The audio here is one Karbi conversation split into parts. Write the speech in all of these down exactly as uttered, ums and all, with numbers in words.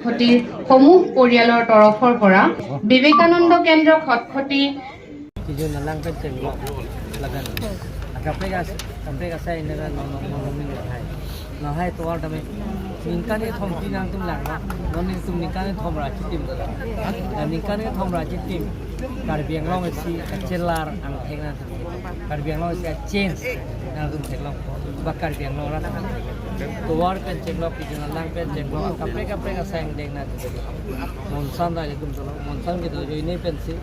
খতিৰ সমূহ পৰিয়ালৰ তৰফৰ পৰা বিবেকানন্দ কেন্দ্ৰ খটখটি Kijun alang pen chenglok lapen akaprek as- akaprek asai nera non non non non non hai. Non hai tovar tame ningkan kethom pi nangtum lang non. Non ningtum ningkan kethom ra chitim dala. Dan ningkan kethom ra chitim Karbi Anglong isi kachelar angthek nangtum. Karbi Anglong isi change nangtum theklong. Ba Karbi Anglong ra nangtum theklong. Tovar pen chenglok, kijun alang pen chenglok, akaprek akaprek asai angdeng nangtum theklong. Monsan da ilitum dolo, monsan kedo joine pensi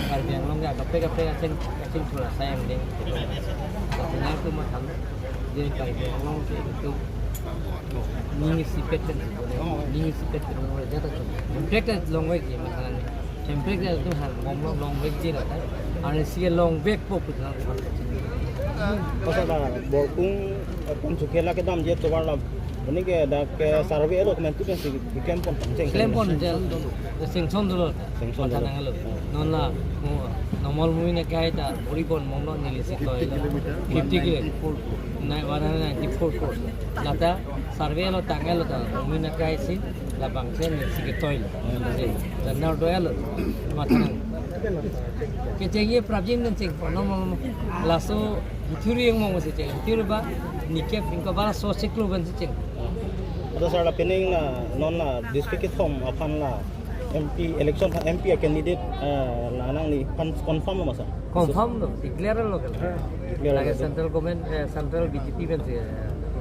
Karbi Anglong ke akaprek akaprek acheng acheng thura asai angdeng. Nangtum matha je Karbi Anglong ke itum ning isipet pensi, ning isipet pensi jata chum. Hemprek ta longvek je matha nang. Hemprek ta itum har bomlo longvek je lata. Arnisi longvekpo pu nang. Kosa da Borkung, eh, Tinsukia la kedam je tovar lam. Ini ke dak ke survey elo kemen tu pensi klem pon pangcheng. Klem pon jel, sanction dolo. Sanction dolo. Matha nanglo. Non la, mo, normal mui na kai ta, ori pon mom lo neli si toi lo. Fifty kilo. Nai, one hundred ninety-four crore. Lata, survey lo tanglo ta, mui na kai si, labang si neli si ketoi lo. Dan na doi lo. Matha nang. Kecheng ye prapjin nang cheng pon, normal mo. Laso, Hithuri yang mo si cheng, hithuri ba, nikep ingko ba so siklo ban si cheng. Ada sar la pening la, non la, district kethom aphan la, M P election, M P a candidate, eh, la nangli pan confirm lo masa? Confirm lo, declare lo kan. Declare lagi lo. Central government, eh, central B J P ban si, eh,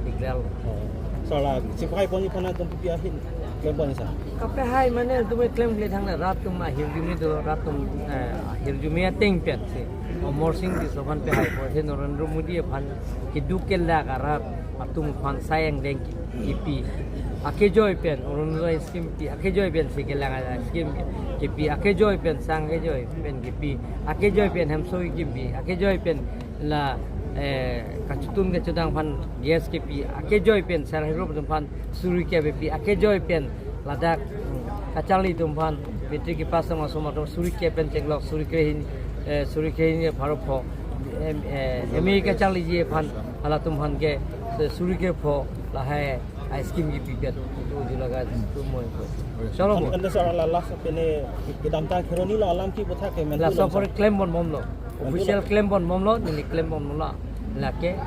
declare lo. Oh. Sar la, sipai pon iphan atum P P ahin, klem pon sa? Kaprek hai mane, tum klem kle thang na, rat atum ahirjume do, rat atum, eh, ahirjume ateng pen si. Amarsing Tisso aphan pehaipo, he Narendra Modi aphan keduk kelak arat atum aphan asai angdeng kipi. Akejoi pen Orunodoi scheme kipi, akejoi pen si kelang a scheme kipi, akejoi pen sang kejoi pen kipi, akejoi pen hemso kipi, akejoi pen la, eh, kachetun kachedang aphan gas kipi, akejoi pen sar hirup atum aphan suri kep kipi, akejoi pen ladak, hmm, kacharli atum aphan matric kepass asomar atum suri kep pen chenglok, suri kre hini, eh, suri kre hini pharo pho, em, eh, M A kacharliji aphan, halatum aphan ke, eh, suri kre pho, lahai a scheme kipi pen, itu julaga itu mo. Chalo mo. Anda sar la last pene kedamtang Kheroni lo alam kipu thak ke men. Laso apor klem pon bomlo. Official klem pon bomlo, neli klem pon bomlo. Lake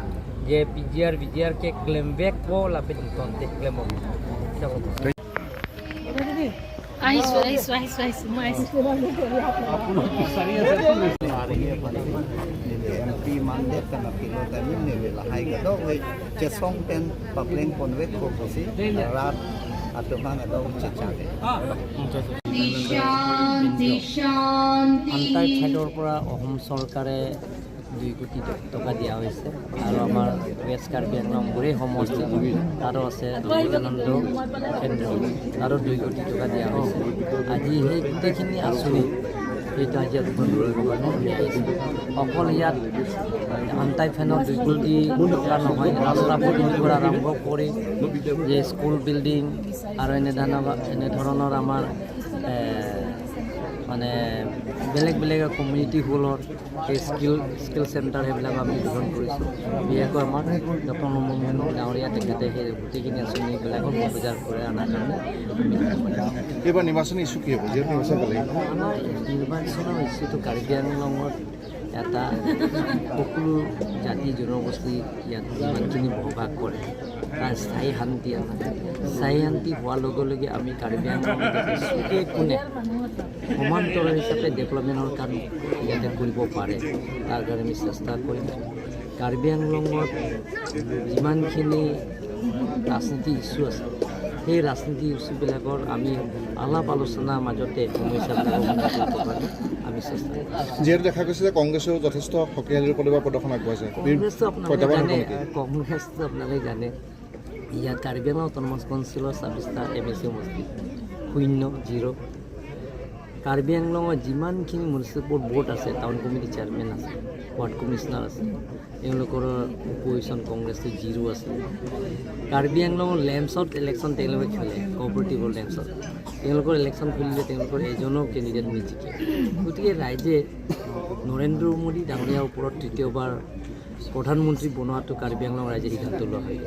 je P G R, V G R ke klemvekpo lapen ingtonte klem bomlo. Chalo. আহিছো, আহিছো, আহিছো, আহিছো, মই আহিছো। M P mandate kana pilo tami neli lahai kadokave chesong pen papleng ponvekpo pusi rat atum abang kadokave chechak. শান্তি, শান্তি। আন্তাই ফাইডৰ পৰা অসম চৰকাৰে দুই কোটি ট-, টকা দিয়া হৈছে আৰু আমাৰ ৱেষ্ট কাৰ্বি আংলং গোটেই সমষ্টি তাৰো আছে বিবেকানন্দ কেন্দ্ৰ, তাৰো দুই কোটি টকা দিয়া হৈছে। আজি সেই গোটেইখিনি আঁচনি এইটো আজি উদ্বোধন কৰিব কাৰণে আমি আহিছোঁ। অকল ইয়াত আন্তাই ফাইডৰ দুই কোটি টকা নহয়, ৰাস্তা পদূলিৰ পৰা আৰম্ভ কৰি যে স্কুল বিল্ডিং আৰু এনেধৰণৰ, এনেধৰণৰ আমাৰ, এ, মানে বেলেগ বেলেগ কমিউনিটি হলৰ এই স্কিল, স্কিল চেণ্টাৰ সেইবিলাক আমি উদ্বোধন কৰিছোঁ। বিশেষকৈ আমাৰ ডক্টৰ নমোহন ডাঙৰীয়া তেখেতে সেই গোটেইখিনি আঁচনিবিলাকৰ প্ৰচাৰ কৰে অনাৰ কাৰণে। এইবাৰ নিৰ্বাচনী ইছ্যু কি হ'ব? যিহেতু নিৰ্বাচন পালেহি। আমাৰ নিৰ্বাচনৰ ইছ্যুটো কাৰ্বি আংলঙত এটা সকলো জাতি জনগোষ্ঠী ইয়াত যিমানখিনি বসবাস কৰে, তাৰ স্থায়ী শান্তি অনা। স্থায়ী শান্তি হোৱাৰ লগে লগে আমি কাৰ্বি আংলঙত যাতে চুকে কোণে সমান্তৰাল হিচাপে ডেভেলপমেণ্টৰ কাম ইয়াতে কৰিব পাৰে, তাৰ কাৰণে আমি চেষ্টা কৰিম। কাৰ্বি আংলঙত যিমানখিনি ৰাজনীতি ইছ্যু আছে, সেই ৰাজনীতি ইছ্যুবিলাকৰ আমি আলাপ আলোচনাৰ মাজতে সমস্যাবিলাকৰ সমাধান কৰিবৰ কাৰণে আমি চেষ্টা কৰিম। যিহেতু দেখা গৈছে যে কংগ্ৰেছেও যথেষ্ট শক্তিশালী ৰূপত এইবাৰ প্ৰদৰ্শন আগবঢ়াইছে, কংগ্ৰেছটো আপোনালোকে প্ৰত্যাহ্বান জানে, হ'ব নেকি? কংগ্ৰেছটো আপোনালোকে জানে, ইয়াত কাৰ্বি আংলং অট'নমাছ কাউন্সিলৰ ছাব্বিছটা এম এ চি সমষ্টি, শূন্য, জিৰ'। কাৰ্বি আংলঙত যিমানখিনি মিউনিচিপেল বৰ্ড আছে, টাউন কমিটি চেয়াৰমেন আছে, ৱাৰ্ড কমিছনাৰ আছে, তেওঁলোকৰ অপজিশ্যন কংগ্ৰেছটো জিৰ' আছে। কাৰ্বি আংলঙৰ লেম্পছত ইলেকশ্যন তেওঁলোকে খেলে, কঅপাৰেটিভৰ লেম্পছত। তেওঁলোকৰ ইলেকশ্যন খেলিলে তেওঁলোকৰ এজনো কেণ্ডিডেট নিজিকে। গতিকে ৰাইজে নৰেন্দ্ৰ মোদী ডাঙৰীয়াৰ ওপৰত তৃতীয়বাৰ প্ৰধানমন্ত্ৰী বনোৱাটো কাৰ্বি আংলং ৰাইজে সিদ্ধান্ত লোৱা হয়।